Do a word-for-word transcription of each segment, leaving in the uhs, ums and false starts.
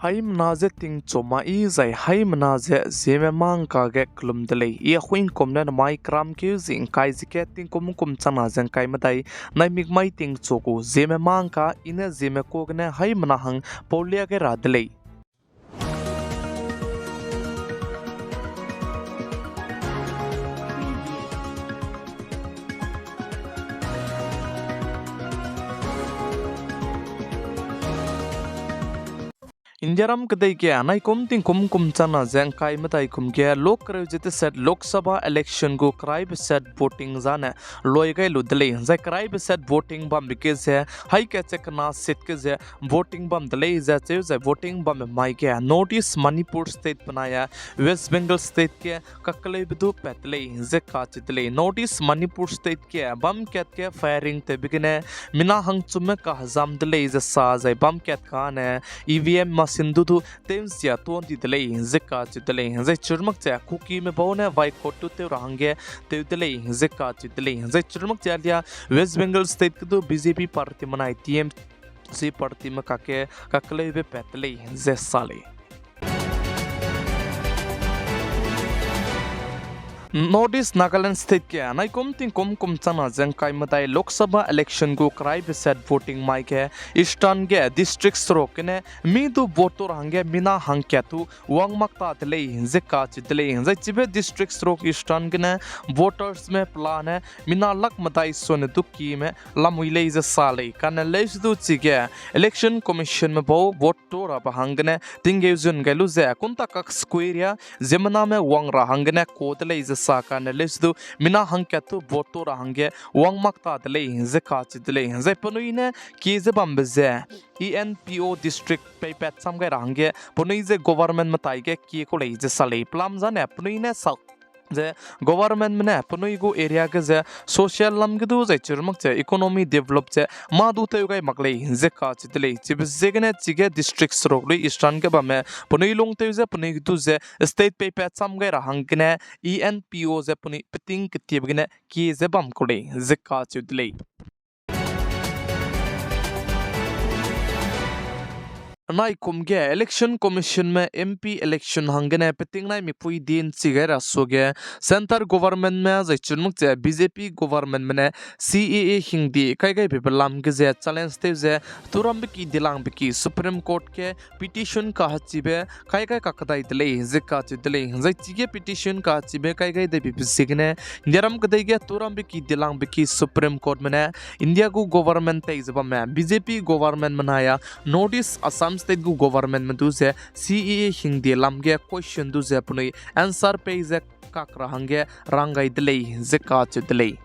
Haimena ze tingchu ma i zai haimena ze Zeme mâ ngka ge kelum de lei. I Ahuingkum ne namai keramkeu zi ngkai ze kat tingkum kum changna ze ngkai medai naimik mai tingchu gu Zeme mâ ngka i ne Zeme ka gene haimena hang paulia gai ra de lei. Indiaram kedei ge naikum tingkum kum changna ze ngkai medai kum ge lok kereu ze teset Lok Sabha election gu keraibe set voting zane loi gai lu de lei. Zai keraibe set voting bambe ge ze, hai kat ze kena set ge ze voting bam de lei ze cheu zai voting bambe mai ge North East Manipur State benai a West Bengal State ge kakeleube du pat de lei ze kacheu de lei. North East Manipur State ge bam kat ge firing tewbe gene mina hangchumme kahezam de lei ze sa zai bam kat kane E V M machine du du tew nsia tuâ di de lei ze kacheu de lei. Zai chirmak ze Kukime bau ne boycott du tew ra hangge tew de lei ze kacheu de lei. Zai chirmak ze alia West Bengal State ge du B J P party menai T M C partyme kakge kakeleube pat de lei ze sa lei. North East Nagaland State ge naikum tingkum kum changna ze ngkai medai Lok Sabha election gu keraibe set voting mai ge Eastern ge district seruk gene mi du vote tew ra hangge mina hangkat tu wang mak ta de lei ze kacheu de lei. Zai chibe district seruk Eastern gene votersme pelane mina lak medai sone du kime lamui lei ze sa lei. Kane leuse du chige Election Commissionme bau vote tew rabe hanggene tinggeu zun gai lu ze kunta kak sekui ria ziemmename wang ra hanggene ka de lei ze sa kane leuse du mina hangkat tu vote tew ra hangge wang mak ta de lei ze kacheu de lei. Zai penui ne kie ze bambe ze E N P O district peipat cham gai ra hangge penui ze governmentme tai ge kie ku lei ze sa lei. Pelam zane penui ne sa ze governmentme ne penui gu area ge ze social lam ge du zai chirmak ze economy develop ze mâ du tew gai mak lei ze kacheu de lei. Chibe ziegene chige district seruk lui Eastern ge bamme penui lungtew ze penui du ze state peipat cham gai ra hanggene E N P O ze penui peting ketiebe gene kie ze bam ku lei ze kacheu de lei. Naikum ge Election Commissionme M P election hanggene peting nai mipui din chi gai ra suage Centre Governmentme zai chunmak ze B J P Governmentme ne C A A hingdi kai gaibe lam ge ze challenge tew ze turambe ki dilangbe ki Supreme Court ge petition kahechibe kai gai kakdai de lei ze kacheu de lei. Zai chige petition kahechibe kai gai daibe ziegene Indiaram kedei ge turambe ki dilangbe ki Supreme Courtme ne India gu government tei ze bamme B J P governmentme nai a North East Assam State gu governmentme du ze C A A hingdi lam ge question du ze penui answer pei ze kak ra hangge rang gai de lei ze kacheu de lei.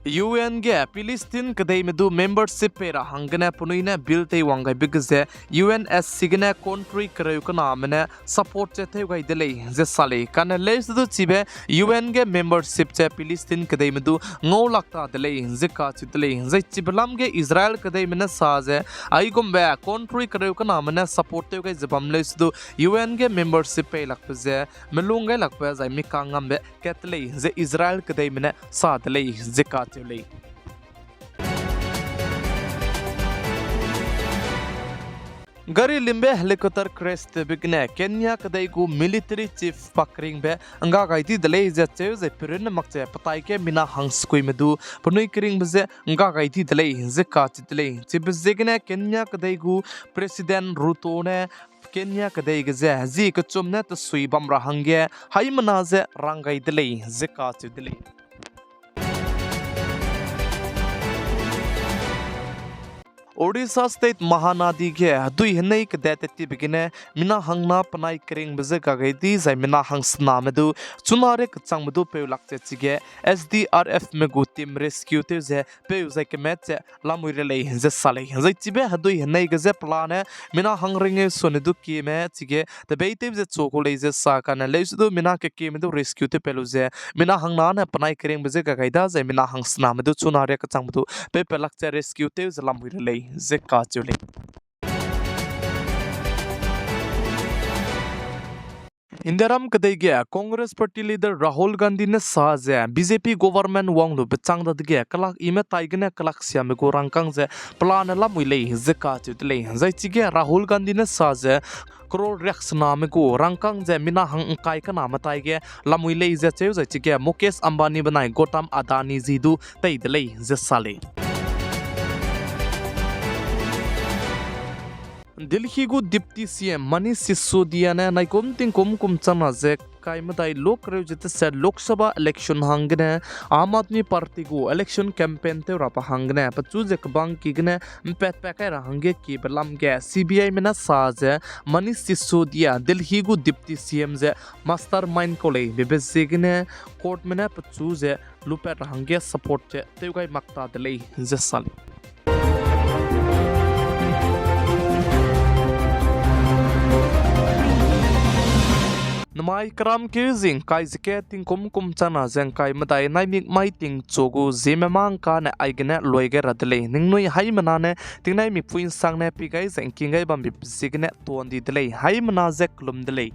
U N ge Palestine kedeime du membership pei ra hanggene penui ne bill teiwang gaibe ge ze U N S C gene country kereu kename ne support ze tew gai de lei ze sa lei. Kane leuse du chibe U N ge membership ze Palestine kedeime du ngau lak ta de lei ze kacheu de lei. Zai chibe lam ge Israel kedeime ne sa ze aigumbe country kereu kename ne support tew gai ze bam leuse du U N ge membership pei lakbe ze melung gai lakbe zai mi kangngambe kat de lei ze Israel kedeime ne sa de lei ze kacheu lei. Gari limbe helicopter crash tewbe gene Kenya kedei gu military chief pa keringbe ngga gai di de lei ze cheu zai perunne mak ze petai ge mina hang sekuime du penui keringbe ze ngga gai di de lei ze kacheu de lei. Chibe ziegene Kenya kedei gu President Ruto ne Kenya kedei ge ze zi kechum ne tesui bam ra hangge haimena ze rang gai de lei ze kacheu de lei. Orissa State Mahanadi ge hedui henei kedat tettibe gene mina hangna penai keringbe ze ga gai di zai mina hangsename du chuna ria kechangbe du peu lak ze chige S D R Fme gu team rescue tew ze peu zai kemat ze lamui re lei ze sa lei. Zai chibe hedui henei ge ze pelane mina hangringeu sone du kieme chige tebeitew ze chu ku lei ze sa kane leuse du mina kekieme du rescue tew pe lu ze mina hangna ne penai keringbe ze ga gai da zai mina hangsename du chuna ria kechangbe du peu pe lak ze rescue tew ze lamui re lei ze kacheu lei. Indiaram kedei ge Congress Party leader Rahul Gandhi ne sa ze B J P government wang lu bechâng dadege kelak ime tai gene kelaksiame gu rangkâng ze pelane lamui lei ze kacheu de lei. Zai chige Rahul Gandhi ne sa ze crore riaksename gu rangkâng ze mina hang ngkai kename tai ge lamui lei ze cheu zai chige Mukesh Ambani benai Gautam Adani zi du tei de lei ze sa lei. Delhi gu Deputy C M Manish Sisodia ne naikum tingkum kum changna ze kai medai lok kereu ze teset Lok Sabha election hanggene Aam Aadmi Party gu election campaign tew rabe hanggene pechu ze kebangki gene mpatpat kai ra hangge kiebe lam ge C B I me ne sa ze Manish Sisodia Delhi gu Deputy C M ze mastermind kau lei bebe ziegene courtme ne pechu ze lupat ra hangge support ze tew gai mak ta de lei ze sa lei. Namai keram keu zing kai ze ke tingkum kum changna ze ngkai medai naimik mai tingchu gu Zeme mangka ne aigene loi gai ra de lei. Ningnui haimena ne tingnai mikpui nsangne pi gai ze ngking gai bambe ziegene tuan di de lei. Haimena ze kelum de lei.